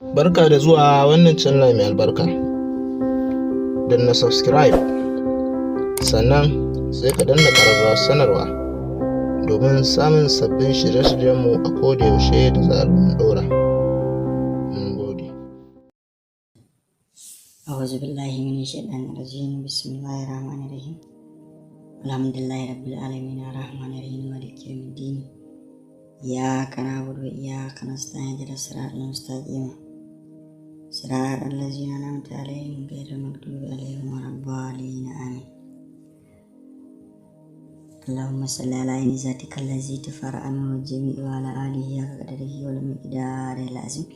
Barka da zuwa wannan channel mai albarka. Danna subscribe, sannan sai ka danna ƙararrawar sanarwa domin samun sabbin shirye-shiryenmu a koda yaushe da zarar mun ɗora. Mun gode. أعوذ بالله من الشيطان الرجيم. بسم الله الرحمن الرحيم. الحمد لله رب العالمين، الرحمن الرحيم، مالك يوم الدين، إياك نعبد وإياك نستعين، اهدنا الصراط المستقيم، صراط الذين أنعمت عليهم غير المغضوب عليهم ولا الضالين، آمين. اللهم صل على عين ذاتك الذي تفرع منه الجميع وعلى آله حق قدره والمقدار العظيم.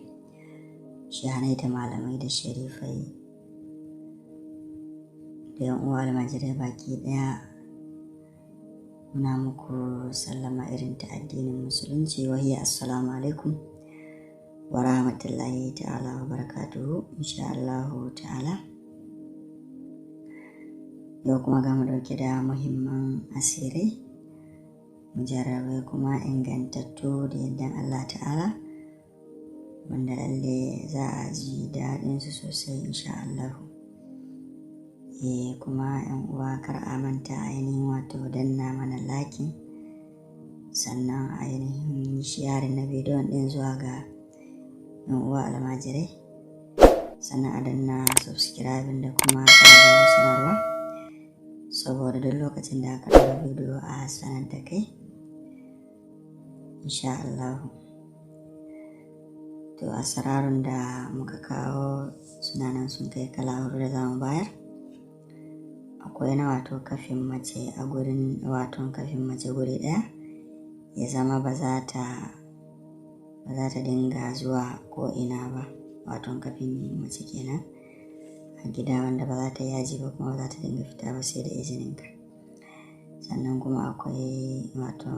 Shehanai da malamai da sharifai da yan uwa almajirai baki daya, muna muku sallama irin ta addinin Musulunci, wahiya assalamu alaikum wa rahmatullahi ta'ala wa barakatuhu. Insha Allahu ta'ala, yau kuma ga mu dauke da muhimman asirai mujarrabai kuma ingantattu da yardan Allah ta'ala, wanda lalle za a ji daɗinsu sosai insha Allahu. Kuma yan uwa, kar a manta ainihin wato danna mana liking, sannan ainihin sharing na bidiyon ɗin zuwa ga yan uwa almajirai, sannan a danna subscribing da kuma ƙararrawar sanarwa, saboda duk lokacin da aka ɗora bidiyo a sanar da kai insha Allahu. To, asrarun da muka kawo suna nan sun kai kala huɗu da zamu bayar. Akwai na wato kafin mace a gurin, wato kafin mace guri ɗaya, ya zama ba za ta dinga zuwa ko ina ba, wato kafin mace kenan a gida, wanda ba za ta yaji ba kuma ba za ta dinga fita ba sai da izininka. Sannan kuma akwai wato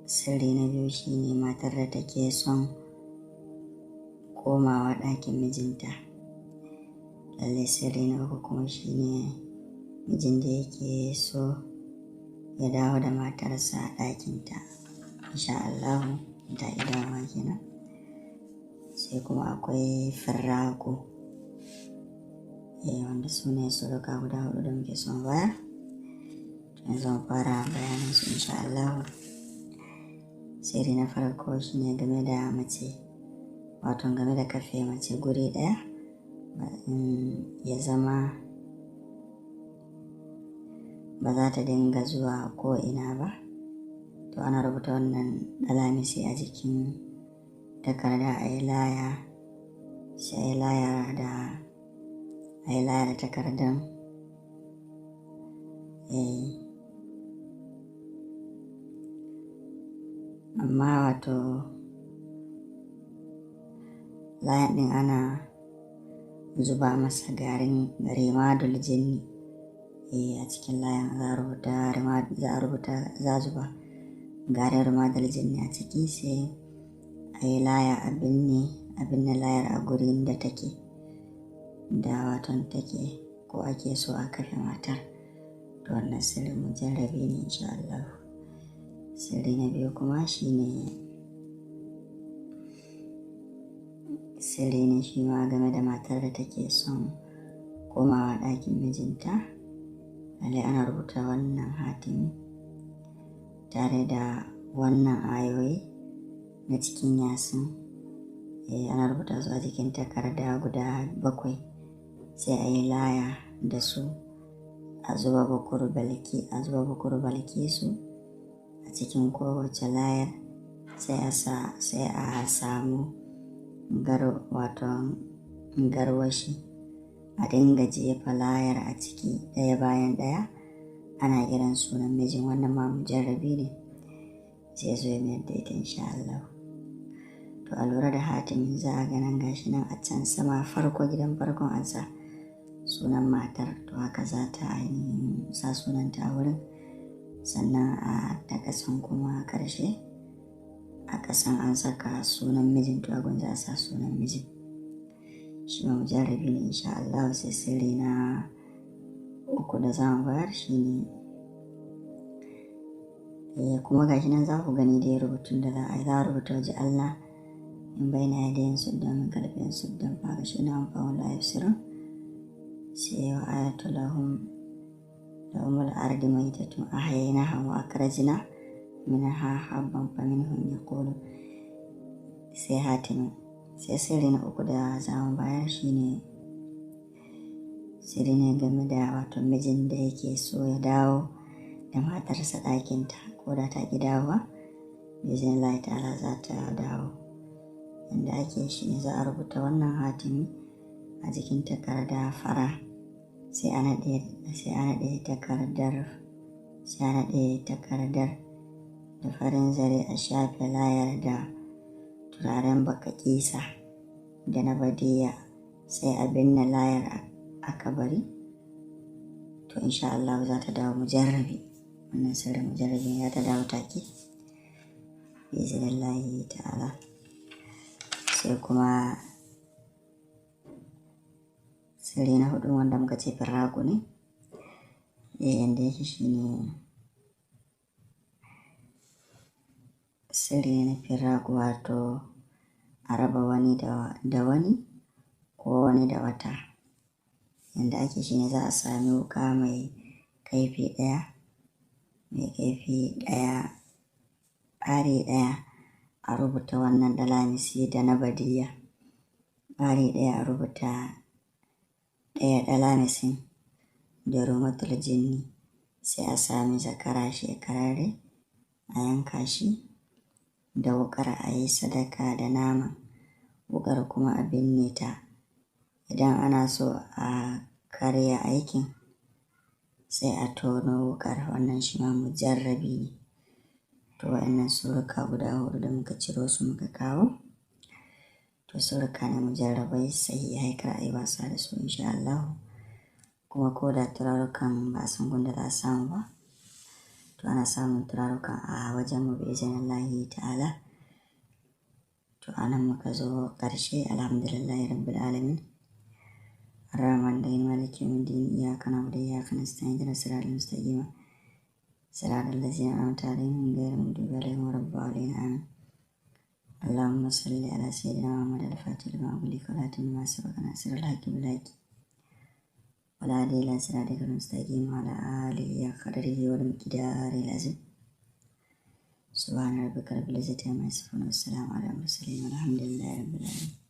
sirri na biyu, shine matar da take son komawa ɗakin mijinta. Lallai sirri na uku kuma shine mijin da yake so ya dawo da matarsa ɗakinta insha Allahu, ta dawowa kenan. Sai kuma akwai firraku, wanda su ne sirrika guda hudu da muke son bayar. Yanzu mu fara bayanin su insha Allahu. Sirri na farko shine game da mace, wato game da kafe mace guri ɗaya, ya zama ba za ta dinga zuwa ko ina ba. To, ana rubuta wannan ɗalamisi a jikin takarda, a yi laya, sai a yi laya da takardan. Amma wato layan ɗin ana zuba masa garin rimadul jinni. A cikin layan za a rubuta, za a zuba garin rimadul jinni a ciki, sai a yi laya a binne layar a gurin da take, da waton take ko ake so a kafe matar. To, wannan sirrin mujarrabi ne insha Allah. Sirri na biyu kuma shine sirri ne shi ma game da matar da take son komawa ɗakin mijinta. Lallai ana rubuta wannan hatimi tare da wannan ayoyi na cikin Yasin. Ana rubuta su a jikin takarda guda bakwai, sai a yi laya da su, a zuba bukur balki su a cikin kowace layar, sai a samu wato garwashi, a dinga jefa layar a ciki ɗaya bayan ɗaya, ana kiran sunan mijin. Wannan ma mujarrabi ne, zai zo ya mayar da ita insha Allah. To, a lura da hatimin, za a ganin gashi nan a can sama, farko gidan farkon an sa sunan matar. To, haka za ta ainihin sa sunanta a wurin. Sannan a ta ƙasan kuma ƙarshe a ƙasan an saka sunan mijin, to a gun za a sa sunan mijin. Shi ma mujarrabi ne insha Allah. Sai sirri na uku da za mu bayar shine Kuma gashi nan za ku gani dai rubutun da za a yi. Za a rubuta waje Allah in baina yadayin suddan min kalfin suddan fa gashi na amfani la yafsirun. Sai wa ayatu lahum lahumul ardi maitatun ahyaynaha wa akhrajna minha habban faminhum yaqulu. Sai hatimi. Sai sirri na uku da za mu bayar shine sirri ne game da wato mijin da yake so ya dawo da matarsa ɗakinta, ko da ta ƙi dawowa, biznillahi ta'ala za ta dawo. Yanda ake shi ne za a rubuta wannan hatimi a jikin takarda fara, sai a naɗe takardar, sai a naɗe takardar da farin zare, a shafe layar da turaren baƙaƙisa da na badiya, sai a binne layar a kabari. To insha Allah za ta dawo mujarrabi. Wannan sirrin mujarrabi ya ta dawo take biznillahi ta'ala. Sai kuma sirri na hudu wanda muka ce firraku ne. Yanda yake shine sirri na firraku, wato a raba wani da wani ko wani da wata. Yanda ake shine za a sami wuka mai kaifi ɗaya, mai kaifi ɗaya, ɓari ɗaya a rubuta wannan dalamisi da na badiya, ɓari ɗaya a rubuta ɗaya dalamisin da rumatul jinni. Sai a sami zakara shekararre a yanka shi da wukar, a yi sadaka da naman wukar kuma a binne ta. Idan ana so a karya aikin sai a tono wukar. Wannan shi ma mujarrabi ne. To wa'annan suruka guda hudu da muka ciro su muka kawo, to suruka ne mujarrabai sahihai, kar a yi wasa da su insha Allah. Kuma ko da turarukan ba san gunda za a samu ba, to ana samun turarukan a wajen mu bi iznillahi ta'ala. To anan muka zo ƙarshe. Alhamdulillahi rabbil alamin. الرحمن الرحيم مالك يوم الدين إياك نعبد وإياك نستعين اهدنا الصراط المستقيم صراط الذين أنعمت عليهم غير المغضوب عليهم ولا الضالين آمين. اللهم صل على سيدنا محمد الفاتح لما أغلق والخاتم لما سبق ناصر الحق بالحق والهادي إلى صراطك المستقيم وعلى آله قدره والمقدار العظيم. سبحان ربك رب العزة عما يصفون والسلام على المرسلين والحمد لله رب العالمين.